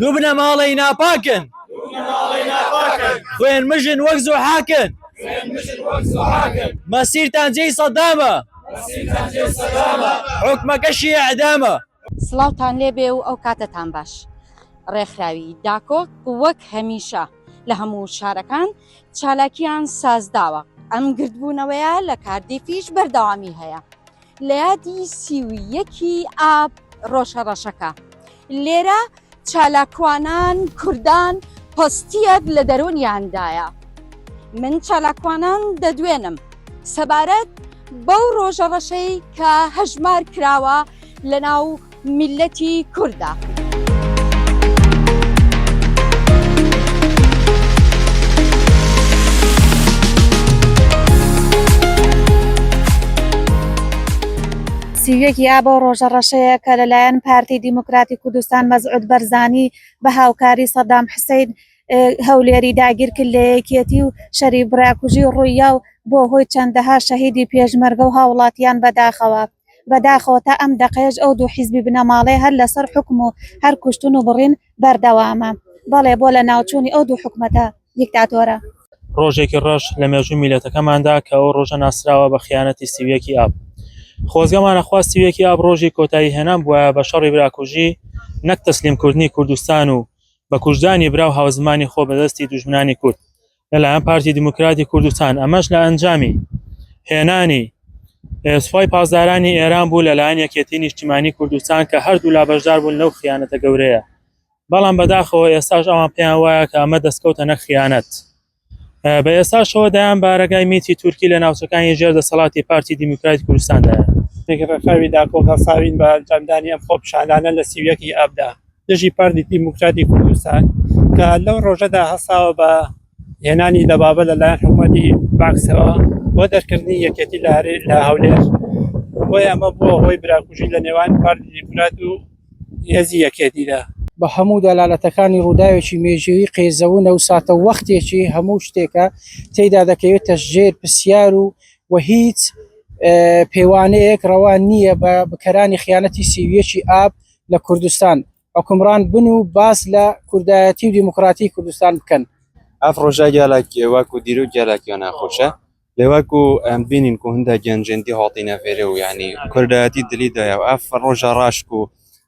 دوو بنەماڵەی ناپاکن. خوێن مژن وەک زوحاکن. مەسیرتان جێی سەدامە. حوکمەکەشی ئیعدامە. سڵاوتان لێبێ و ئەو کاتەتان باش. ڕێکخراوی داکۆک وەک هەمیشە لە هەموو شارەکان چالاکیان سازداوە، ئەم گردبوونەوەیە لە کاردیفیش بەردەوامی هەیە. لە یادی 31 ی ئاب ڕۆژە ڕەشەکە لێرە چالاکوانان کوردان پەستیەک لە دەروونیاندایە من چالاکوانان دەدوێنم سەبارەت بەو ڕۆژە ڕەشەی کە هەژمار کراوە لە ناو میللەتی کوردە. 31 ی ئاب ئەو ڕۆژە ڕەشەیە کە لەلایەن پارتی دیموکراتی کوردستان مەسعود بەرزانی بە هاوکاری سەدام حسین هەولێری داگیر کرد لە یەکێتی و شەری براکوژی ڕوویا و بۆ هۆی چەندەها شەهیدی پێشمەرگە و هاوڵاتیان بەداخەوە بەداخەوە تا ئەم دەقەیەش ئەو دوو حیزبی بنەماڵەیە هەر لەسەر حوکم و هەر کوشتن و بڕین بەردەوامە. بەڵێ بۆ لەناوچوونی ئەو دوو حکومەتە دیکتاتۆرە. ڕۆژێکی ڕەش لە مێژووی میللەتەکەماندا کە ئەو ڕۆژە ناسراوە بە خیانەتی 31 ی ئاب. خۆزگەمان ئەخواست 31 ی ئاب ڕۆژی کۆتایی هێنان بوایە بە شەڕی براکوژی نەک تەسلیم کردنی کوردستان و بە کوژدانی برا و هاوزمانی خۆ بەدەستی دوژمنانی کورد. لەلایەن پارتی دیموکراتی کوردستان ئەمەش لە ئەنجامی هێنانی سوپای پاسدارانی ئێران بوو لەلایەن یەکێتی نیشتیمانی کوردستان کە هەردوولا بەشدار بوون لەو خیانەتە گەورەیە بەڵام بەداخەوە ئێستاش ئەوان پێیان وایە کە ئەمە دەستکەوتە نەک خیانەت بە ئێستاشەوە دەیان بارەگای میتی تورکی لە ناوچەکانی ژێر دەسەڵاتی پارتی دیموکراتی کوردستاندایە. ڕێکخراوی داکۆک هەڵساوین بە ئەنجامدانی ئەم خۆپیشاندانە لە 31 ی ئابدا دژی پارتی دیموکراتی کوردستان کە لەو ڕۆژەدا هەستاوە بە هێنانی دەبابە لەلایەن حکوومەتی باکسەوە بۆ دەرکردنی یەکێتی لە لە هەولێر بۆیە ئەمە بووە هۆی براکوژی لە نێوان پارتی دیموکرات و هێزی یەکێتیدا. بە هەموو دەلالەتەکانی ڕووداوێکی مێژوویی قێزەونە و ساتەوەختێکی هەموو شتێکە تێیدا دەکەوێتە ژێر پرسیار و و هیچ پێوانەیەک ڕەوا نییە بە بکەرانی خیانەتی 31 ئاب لە کوردستان حوکمڕان بن و باس لە کوردایەتی و دیموکراتی کوردستان بکەن. ئەف ڕۆژە گەلەک وەکو دیرۆک گەلەک یا ناخۆشە لێ وەکو ئەم بینین کو هندە گەنجێن دی هاتینە ڤێرێ و یعنی کوردایەتی دلی دایە و ئەف ڕۆژە ڕاش کو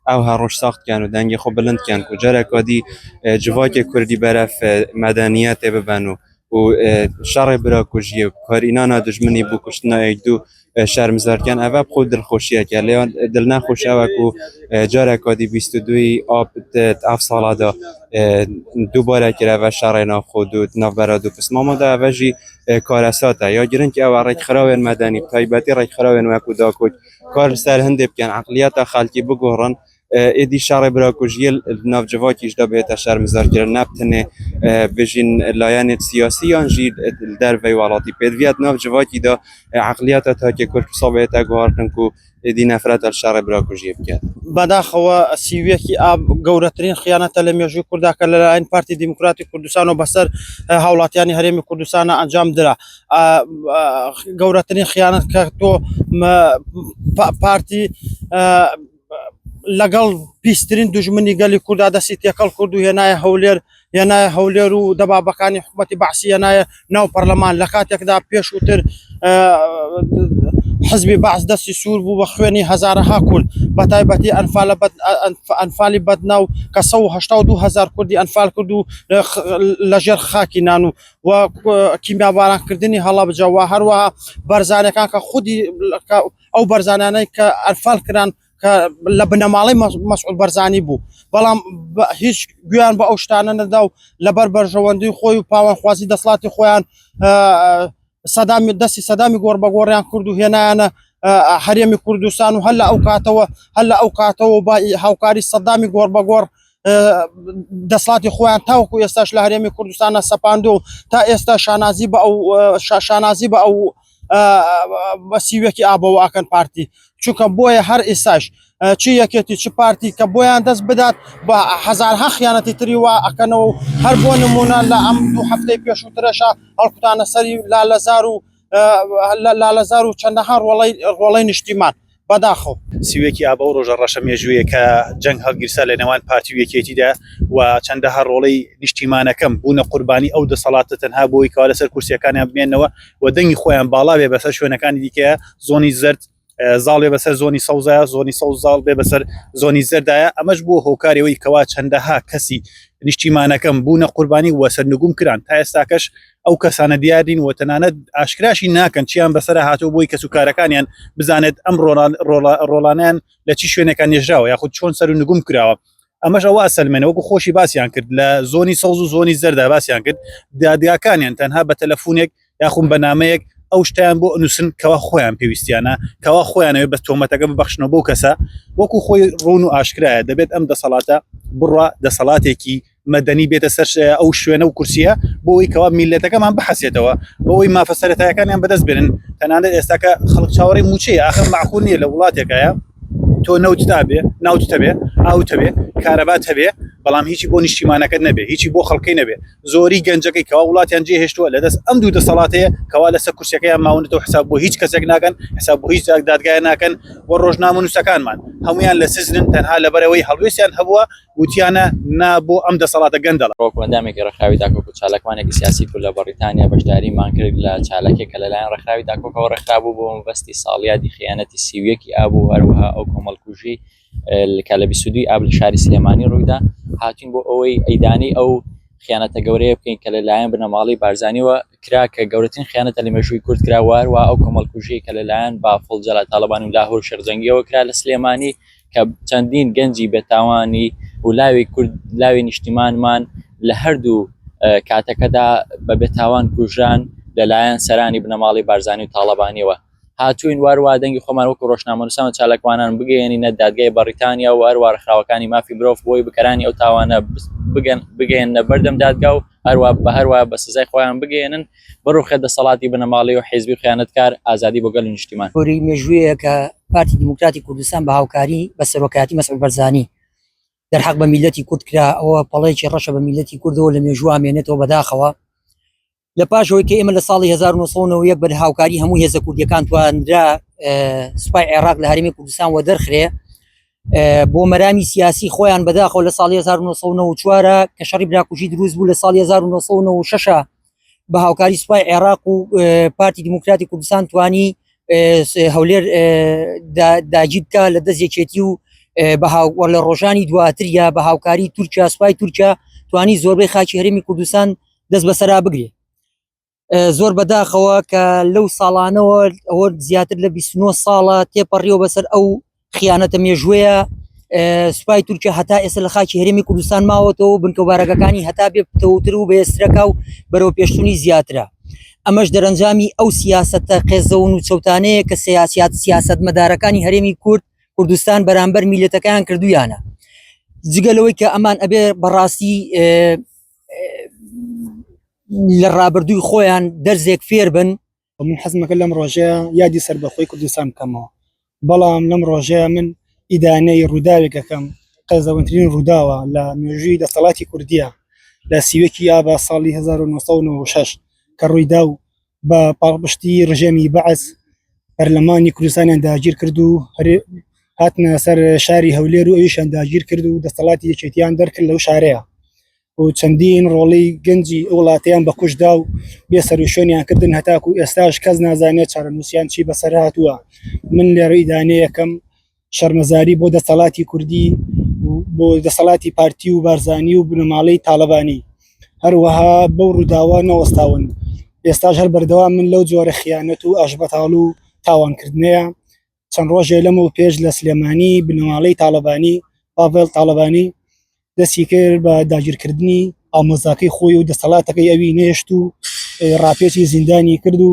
ئەو هەر ڕۆژ ساخت کەن و دەنگی خۆ بلند کەن کو جارەکا دی جڤاکێ کوردی بەرەف مەدەنیەتێ ببەن و و شەڕێ براکوژیە و کارئینانا دوژمنی بۆ کوشتنا یەک دوو شەرمزارکەن ئەڤە بخۆ دڵخۆشیەکە لێیان دڵ نەخۆش ئەوە کو جارەکا دی 22 ئاب ئەف ساڵادا دووبارە کرا ئەڤە شەڕێ ناوخۆ دوو ناوبەرا دوو پسمامەدا ئەڤە ژی کارەساتە یا گرنگ ئەوە ڕێکخراوێن مەدەنی تایبەتی ڕێکخراوێن وەکو داکۆک کار سەر هەندێ بکەن عقلیەتە خەڵکی بگۆڕن ئێدی شەڕێ براکوژیە ناو جڤاکیشدا بێتە شەرمزارکردن نە بتەنێ بژین لایەنێت سیاسی یان ژی دەرڤەی وڵاتی پێدڤیات ناو جڤاکیدا عقلیەتە تاکێ کورد پسا بێتە گۆڕتن کو ئێدی نەفرەتە شەڕێ براکوژیە بکات. بەداخەوە 31 ی ئاب گەورەترین خیانەتە لە مێژووی کوردا کە لەلایەن پارتی دیموکراتی کوردستانەوە بەسەر هاوڵاتیانی هەرێمی کوردستانە ئەنجام درا. گەورەترین خیانەت کە تۆ پارتی لەگەڵ پیسترین دوژمنی گەلی کوردا دەستی تێکەڵ کرد و هێنایە هەولێر هێنایە هەولێر و دەبابەکانی حکوومەتی بەعسی هێنایە ناو پەرلەمان لە کاتێکدا پێشووتر حزبی بەعس دەستی سوور بوو بە خوێنی هەزارەها کورد بە تایبەتی ئەنفالە ئەنفالی بەدناو کە 1970 هزار کوردی ئەنفال کرد و لەژێر خاکی نان و و کیمیابارانکردنی هەڵەبجە و هەروەها بەرزانەکان کە خودی ئەو بەرزانانەی کە ئەنفال کران کە لە بنەماڵەی مەسعود بەرزانی بوو بەڵام هیچ گویان بە ئەو شتانە نەدا و لەبەر بەرژەوەندی خۆی و پاوانخوازی دەسڵاتی خۆیان سەدامی دەستی سەدامی گۆڕ بە گۆڕیان کرد و هێنایانە هەرێمی کوردستان و هەر لە ئەو کاتەوە هەر لە ئەو کاتەوە بە هاوکاری سەدامی گۆڕ بە گۆڕ دەسڵاتی خۆیان تاوەکو ئێستاش لە هەرێمی کوردستانە سەپاندو و تا ئێستا شانازی بە ئەو شانازی بە ئەو بە سیوەکی ئابەوە ئەکەن پارتی چونکە بۆیە هەر ئێستاش چی یەکێتی چ پارتی کە بۆیان دەست بدات بە هەزارها خیانەتی تری وا ئەکەنەوە و هەر بۆ نمونە لە ئەم دوو هەفتەی پێشووترەشە هەڵکوتانە سەری لالەزار و لالەزار و چەندەها ڕۆڵەی ڕۆڵەی نیشتیمان. بەداخەوە. سیوەکی ئاب ئەو ڕۆژە ڕەشە مێژوویە کە جەنگ هەڵگیرسا لە نێوان پارتی و یەکێتیدا و چەندەها ڕۆڵەی نیشتیمانەکەم بوونە قوربانی ئەو دەسەڵاتە تەنها بۆی کەوا لەسەر کورسیەکانیان بمێنەوە و دەنگی خۆیان باڵا بێ بەسەر شوێنەکانی دیکەیە زۆنی زەرد زاڵ بێ بەسەر زۆنی سەوزایە زۆنی سەوز زاڵ بێ بەسەر زۆنی زەردایە ئەمەش بووە هۆکارەوەی کەوا چەندەها کەسی نیشتیمانەکەم بوونە قوربانی و سەرنگوم کران تا ئێستاکەش ئەو کەسانە دیار نین و تەنانەت ئاشکراشی ناکەن چیان بەسەر هاتوو بۆی کەس و کارەکانیان بزانێت ئەم ڕۆڵانیان لە چی شوێنێکان نێژراوە یاخود چۆن سەر و نگوم کراوە ئەمەش ئەوە ئەسەلمێنە وەکو خۆشی باسیان کرد لە زۆنی سەوز و زۆنی زەردا باسیان کرد دادگاکانیان تەنها بە تەلەفونێک یاخون بە نامەیەک ئەو شتیان بۆ ئەنووسن کەوا خۆیان پێویستیانە کەوا خۆیانەوە بە تۆمەتەکە ببەخشنەوە بۆ کەسە وەکو خۆی ڕوون و ئاشکرایە دەبێت ئەم دەسەڵاتە بڕوا دەسەڵاتێکی مەدەنی بێتە سەر ئەو شوێنە و کورسیە بۆ ئەوەی کەوا میلەتەکەمان بحەسێتەوە بۆ ئەوەی مافە سەرەتایەکانیان بەدەست بێنن تەنانەت ئێستاکە خەڵک چاوەڕێی مووچەیە ئاخر معقول نییە لە وڵاتێکایە تۆ نەوت تابێ ناوت هەبێ ئاوت هەبێ کارەبات هەبێ بەڵام هیچی بۆ نیشتیمانەکەت نەبێ هیچی بۆ خەڵکەی نەبێ زۆری گەنجەکەی کەوا وڵاتیان جێهێشتووە لەدەست ئەم دوو دەسەڵاتەیە کەوا لەسەر کورسیەکەیان ماونەتەوە حساب بۆ هیچ کەسێک ناکەن حساب بۆ هیچ دادگای ناکەن و ڕۆژنامەنووسەکانمان هەمویان لە سزنن تەنها لەبەرەوەی هەڵوێستیان هەبووە وتیانە نا بۆ ئەم دەسەڵاتە گەندەڵە. وەکو ئەندامێکی ڕێکخراوی داکۆک و چالاکوانێکی سیاسی کورد لە بەڕیتانیا بەشداریمان کرد لە چالاکیەک کە لەلایەن ڕێکخراوی داکۆکەوە ڕێکخرابوو بۆ مەبەستی ساڵیادی خیانەتی 31 ی ئاب و هەروەها ئەو کۆمەڵکوژی کە لە 22 ئاب لە شاری سلێمانی ڕوویدا هاتوین بۆ ئەوەی ئیدانەی ئەو خیانەتە گەورەیە بکەین کە لەلایەن بنەماڵەی بارزانیوە کرا کە گەورەترین خیانەتە لە مێژووی کورد کرا و هەروەها ئەو کۆمەڵکوژیەی کە لەلایەن بافڵ جەلال تاڵەبانی و لاهور شێخ جەنگیەوە کرا لە سلێمانی کە چەندین گەنجی بێتاوانی و لاوی کورد لاوی نیشتیمانمان لە هەردوو کاتەکەدا بە بێتاوان کوژران لەلایەن سەرانی بنەماڵەی بارزانی و تاڵەبانیەوە هاتوین واروا دەنگی خۆمان وەکو ڕۆژنامەنووسان و چالاکوانان بگەیەنینە دادگای بەڕیتانیا و هەروە ڕێکخراوەکانی مافی مرۆڤ بۆی بکەرانی ئەو تاوانە بگەن بگەیەننە بەردەم دادگا و هەروە بە هەروە بە سزای خۆیان بگەیەنن بڕوخێت دەسەڵاتی بنەماڵەی و حیزبی و خیانەتکار، ئازادی بۆ گەل و نیشتیمان. گەورەی مێژوویە کە پارتی دیموکراتی کوردستان بە هاوکاری بە سەرۆکایەتی مەسعود بەرزانی دەرحەق بە میللەتی کورد کرا، ئەوە پەڵەیەکی ڕەشە بە میللەتی کوردەوە لە مێژوو ئامێنێتەوە بەداخەوە لە پاش ئەوەی کە ئێمە لە ساڵی 1991 بە هاوکاری هەموو هێزە کوردیەکان توانرا سوپای عێراق لە هەرێمی کوردستان وەدەرخرێ بۆ مەرامی سیاسی خۆیان بەداخەوە لە ساڵی 1994 کە شەڕی براکوژی دروست بوو لە ساڵی 1996 بە هاوکاری سوپای عێراق و پارتی دیموکراتی کوردستان توانی هەولێر داگیر بکە لە دەست یەکێتی و بە هاوڕ لە ڕۆژانی دواتر یا بە هاوکاری تورکیا سوپای تورکیا توانی زۆربەی خاکی هەرێمی کوردستان دەست بەسەرا بگرێ زۆر بەداخەوە کە لەو ساڵانەوە ئەوە زیاتر لە 29 ساڵە تێپەڕیەوە بەسەر ئەو خیانەتە مێژوەیە سوپای تورکیا هەتا ئێستا لە خاکی هەرێمی کوردستان ماوەتەوە بنکە بارەگەکانی هەتا بێ پتەوتر و بەهێزترەکە و بەرەو پێشتونی زیاترە ئەمەش دەرەنجامی ئەو سیاسەتە قێزەون و چەوتانەیە کە سیاسیات سیاسەتمەدارەکانی هەرێمی کورد کوردستان بەرامبەر میلەتەکەیان کردویانە جگە لەوەی کە ئەمان ئەبێ بەڕاستی لە ڕابردووی خۆیان دەرزێک فێر بن. من حەزمەکە لەم ڕۆژەیە یادی سەربەخۆی کوردستان بکەمەوە بەڵام لەم ڕۆژەیە من ئیدانەی ڕووداوێک ئەکەم قێزەونترین ڕووداوە لە مێژووی دەسەڵاتی کوردیە لە سیوەکی ئابا ساڵی 1996 کە ڕوویدا و بە پاڵپشتی ڕژێمی بەعس پەرلەمانی کوردستانیان داگیر کرد و هاتنە سەر شاری هەولێر و ئەویشیان داگیر کرد و دەسەڵاتی یەکێتیان دەرکرد لەو شارەیە و چەندین ڕۆڵەی گەنجی ئەو وڵاتەیان بە کوشتدا و بێ سەروشوێنیان کردن هەتاکو ئێستاش کەس نازانێت چارەنووسیان چی بەسەر هاتووە من لێرە ئیدانەیەکەم شەرمەزاری بۆ دەسەڵاتی کوردی بۆ دەسەڵاتی پارتی و بارزانی و بنەماڵەی تاڵەبانی هەروەها بەو ڕووداوە نەوەستاون ئێستاش هەر بەردەوام من لەو جۆرە خیانەت و ئاشبەتاڵ و تاوانکردنەیە چەند ڕۆژێ لەمەو پێش لە سلێمانی بنەماڵەی تاڵەبانی پاڤێڵ تاڵەبانی دەستی کرد بە داگیرکردنی ئامۆزاکەی خۆی و دەسەڵاتەکەی ئەوی نێشت و ڕاپێچی زیندانی کرد و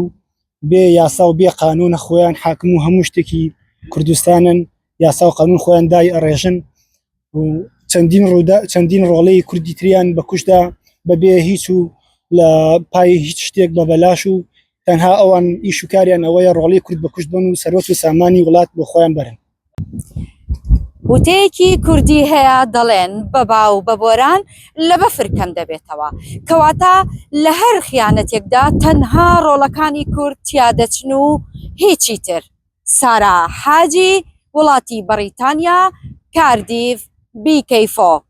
بێ یاسا و بێ قانون خۆیان حاکم و هەموو شتێکی کوردستانن یاسا و قانون خۆیان دای ئەڕێژن و چەندین ڕوودا چەندین ڕۆڵەی کوردی تریان بە کوشدا بەبێ هیچ و لە پای هیچ شتێک بە بەلاش و تەنها ئەوان ئیش و کاریان ئەوەیە ڕۆڵی کورد بە کوشت بن و سەروەت و سامانی وڵات بۆ خۆیان بەرن. وتەیەکی کوردی هەیە دەڵێن بە با و بە بۆران لە بەفر کەم دەبێتەوە کەواتە لە هەر خیانەتێکدا تەنها ڕۆڵەکانی کورد تیا دەچن و هیچی تر. سارا حاجی، وڵاتی بەڕیتانیا، کاردیف، BK4.